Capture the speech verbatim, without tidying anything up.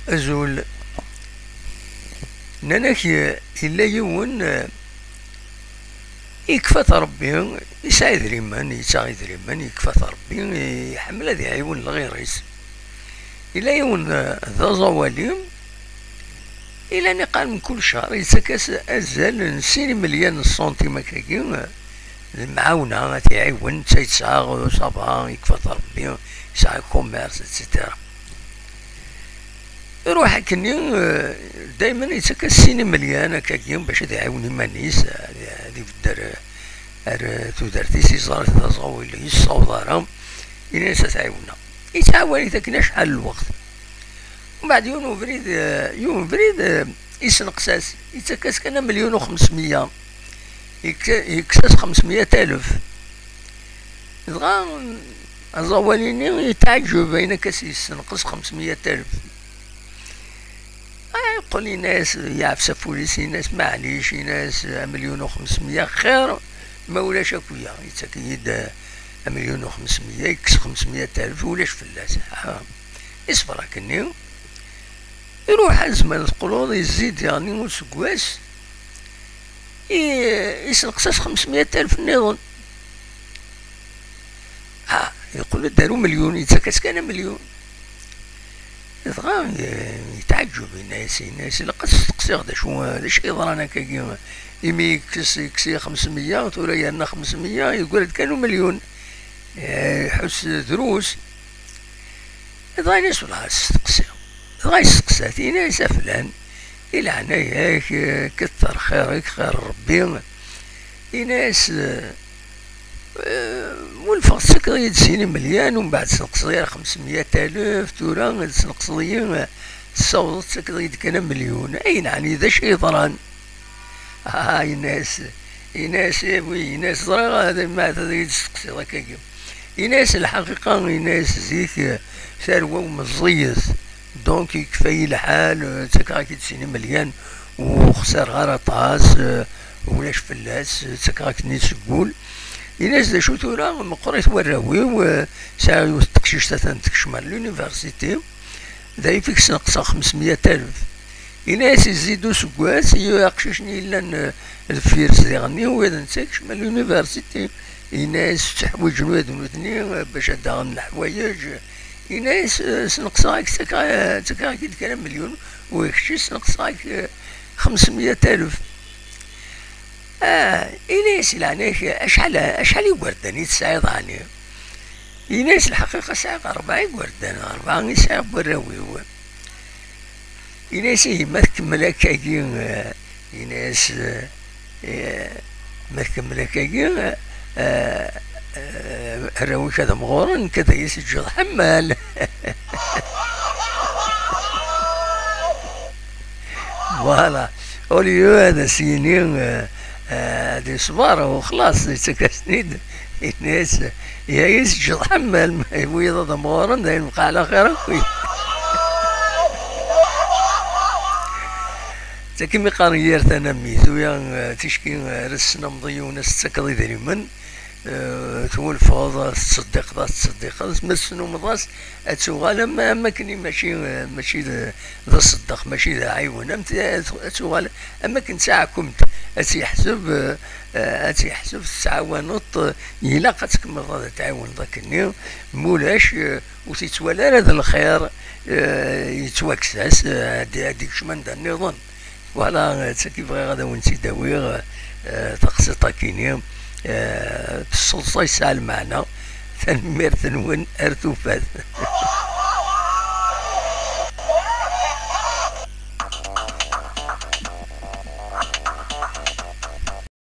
Azul. Nnan-ak, yella yiwen, eh, yekfa-t Rebbi, yesɛa idrimen, yettaɣ idrimen, yekfa-t Rebbi, iḥemmel ad iɛiwen lɣir-is. Yella yiwen, eh, d aẓawali, yella niqal mkul ccher yettak-as azal n sin imelyan n ṣṣuntim akkagi, eh, d lemɛawna, ad t-iɛiwen, netta yettaɣ, ça va, yekfa-t Rebbi, yesɛa commerce, et cetera. Iruḥ akkenni, eh, daymen yettak-as sin imelyan akkagi bac ad iɛiwen iman-is, eh, ad ibedder, eh, ar, eh, tudert-is, iẓra d aẓawali, yessaweḍ ara, ini-as ad t-ɛiwneɣ. Yettɛawan-it akken acḥal n lweqt. Mbeɛd yiwen ubrid, eh, yiwen ubrid, eh, isenqes-as, yettak-as kan amelyun u xemsmeyya. Yek-, yekkes-as xemsmeyya alef. Dɣa aẓawali-nni yetɛeǧǧeb ayen akka s-yessenqes xemsmeyya alef. Ah, yeqqel, ini-as, yeɛfes ɣef wul-is, ini-as, maɛlic, ini-as, amelyun u xemsmeyya xir, ma ulac akk-ya, yettak-iyi-d, eh, amelyun u xemsmeyya, yekkes xemsmeyya alef, ulac fell-as. Ah, iṣber akkenni. Iruḥ azman teqqleḍ, yezzi-d diɣenni useggas, i-, isenqes-as xemsmeyya alef nniḍen. Ha, yeqqel-d ar umelyun, yettak-as kan amelyun. Dɣa, eh, yetɛeǧǧeb, yenna-as, yenna-as, ilaq ad steqsiɣ d acu, d acu yeḍran akkagi, imi yekkes, yekkes-iyi xemsmeyya, tura yerna xemsmeyya, yeggra-d kan umelyun. Eh, iḥuss drus. Dɣa ini-as, "Wellah, ad steqsiɣ." Dɣa yesteqsa-t, ini-as, "A flan, di leɛnaya-k, eh, ketter xir-ik, xir Rebbi." Ini-as, eh, eh, "Mulfeɣ tettakeḍ-iyi-d sin imelyan, umbeɛd tesneqseḍ-iyi ar xemsmeyya alef, tura tesneqseḍ-iyi, eh, tessawḍeḍ tettakeḍ-iyi-d kan amelyun. Ayen ɛni d acu yeḍran?" Ah, yenna-as, yenna-as, "Eh, wi," yenna-as, "ẓriɣ ad, ma ad iyi-d-testeqsiḍ akkagi." Yenna-as, "Lḥaqiqa," yenna-as, "zik, eh, tarwa-w meẓẓiyet, donc yekfa-yi lḥal, eh, ttakeɣ-ak-id sin imelyan, ur xsireɣ ara aṭas, eh, ulac fell-as, eh, ttakeɣ-ak-ten-id seg wul." Yenna-as, "D acu tura, meqqrit warraw-iw, eh, sɛiɣ yiwet n teqcict atan tekcem ar l'université." D ayeffus i sneqseɣ xemsmeyya alef. Ini-as, yezzi-d useggas, i aqcic-nni yellan, eh, deffir-s diɣenni, ula d netta yekcem ar l'université. Ini-as, tteḥwiǧen ula d nutni, eh, bac ad d-aɣen leḥwayeǧ. Ini-as, eh, sneqseɣ-ak, ttakeɣ-, ttakeɣ-ak-id kra n melyun, u kečč sneqseɣ-ak, eh, xemsmeyya alef. Ah, ini-as, leɛnaya-k, acḥal, acḥal igerdan i tesɛiḍ ɛni? Ini-as, lḥaqiqa sɛiɣ rebɛa igerdan, rebɛa i sɛiɣ n warraw-iw. Ini-as, ihi ma tkemmel akkagi, eh, ini-as, eh, eh, ma tkemmel akkagi, eh, eh, arraw-ik ad mɣuren, nekk ad iyi-teǧǧeḍ ḥemmal. Voilà. Au lieu ad as-yini, eh, eh, ad iṣber u xlaṣ, yettak-as-ten-id, yenna-as, "Ihi ad iyi-teǧǧeḍ ḥemmal, ma wiyaḍ ad mɣuren, d ayen bqaɛ laxir akk." Ttakem iqqaren yir tanammi, tuya, eh, ticki, eh, ara tessnamḍ yiwen, ad s-tettakeḍ idrimen, eh, twulfeḍ, ad tettṣeddiqeḍ, ad tettṣeddiqeḍ, ma tesnumeḍ-as, ad tuɣal am, am akken i mačči, eh, mačči d, d aṣeddeq, mačči d aɛiwen, am t-, ad tuɣal am akken d taɛkumt, ad tt-yeḥseb, eh, ad tt-yeḥseb tettɛawaneḍ, eh, ilaq ad tkemmleḍ ad tɛiwneḍ akkenni, mulac, eh, ur t-yettwali ara d lxir, eh, yettwakkes-as, eh, ad, ad ikcem anda nniḍen. Voilà, d tagi bɣiɣ ad awen-tt-id-awiɣ, eh, taqsiṭ-akini, eh, tesseḍsa yesɛa lmeɛna. Tanemmirt-nwen, ar tufat.